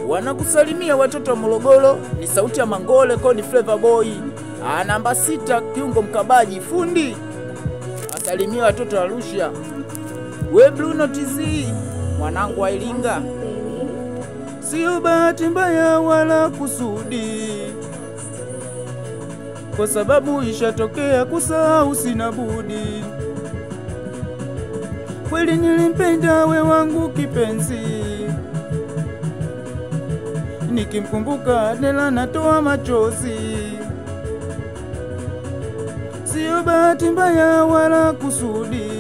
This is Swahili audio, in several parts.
Wanakusalimia watoto wa Morogoro, ni sauti ya Mangole Koni Flavor Boy. Namba 6 kiungo mkabaji fundi. Asalimia watoto wa Arusha. We Bruno TZ, mwanangu wa Iringa. Sio bahati mbaya wala kusudi, kwa sababu ishatokea kusahau sina budi. Kweli nilimpenda we wangu kipenzi, nikimkumbuka Adela natoa machozi. Sio bahati mbaya wala kusudi,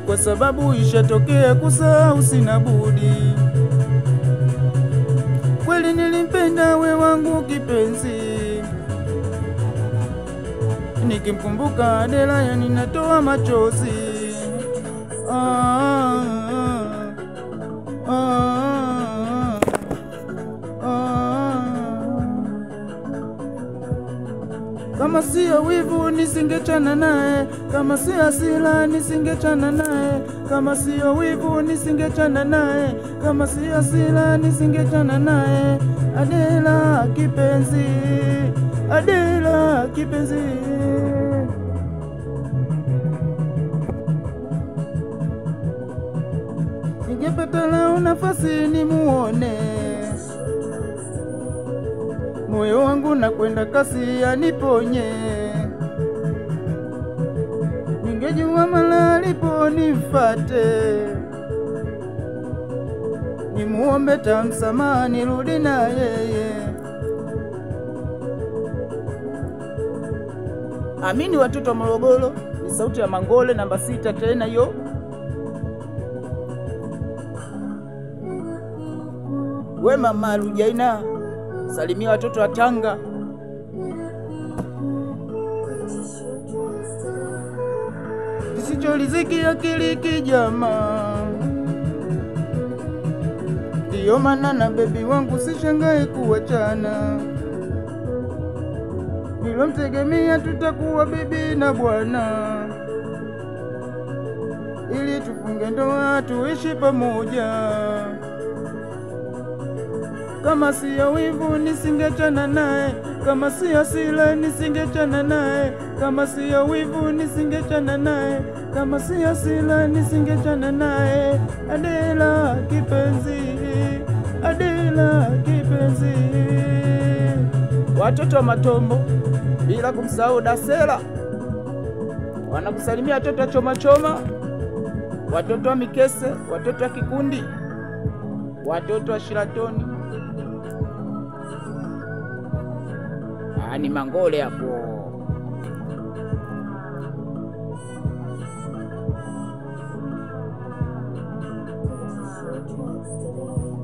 kwa sababu ishatokea kusahau sina budi. Kweli nilimpenda we wangu kipenzi, nikimkumbuka Adela yani natoa machozi. Ah, ah, ah. Kama siyo wivu nisingechana naye, kama si hasira nisingechana naye, kama siyo wivu nisingechana naye, kama si hasira nisingechana naye. Adela kipenzi, Adela kipenzi. Ningepata lao nafasi nimuone, moyo wangu na kwenda kasi aniponye. Ningejua mala alipo nifate, nimuombe tamsamaha nirudi na yeye. Amini watoto wa Morogoro, ni sauti ya Mangole namba 6 tena yo. We mama Rujaina, salimia watoto wa Tanga. Kisichoriziki akili kijama, ndiyo maana na bebi wangu sishangai kuachana. Nilomtegemea tutakuwa bibi na bwana, ili tufunge ndoa tuishi pamoja. Kama siyo wivu nisingechana naye, kama si hasira nisingechana naye, kama siyo wivu nisingechana naye, kama si hasira nisingechana naye. Adela kipenzi, Adela kipenzi. Watoto wa Matombo, bila kumsahau Dasela, wanakusalimia watoto wa Choma Choma, watoto wa Mikese, watoto wa Kikundi, watoto wa Shiratoni. Ni Mangole hapo. Purchase your tracks today.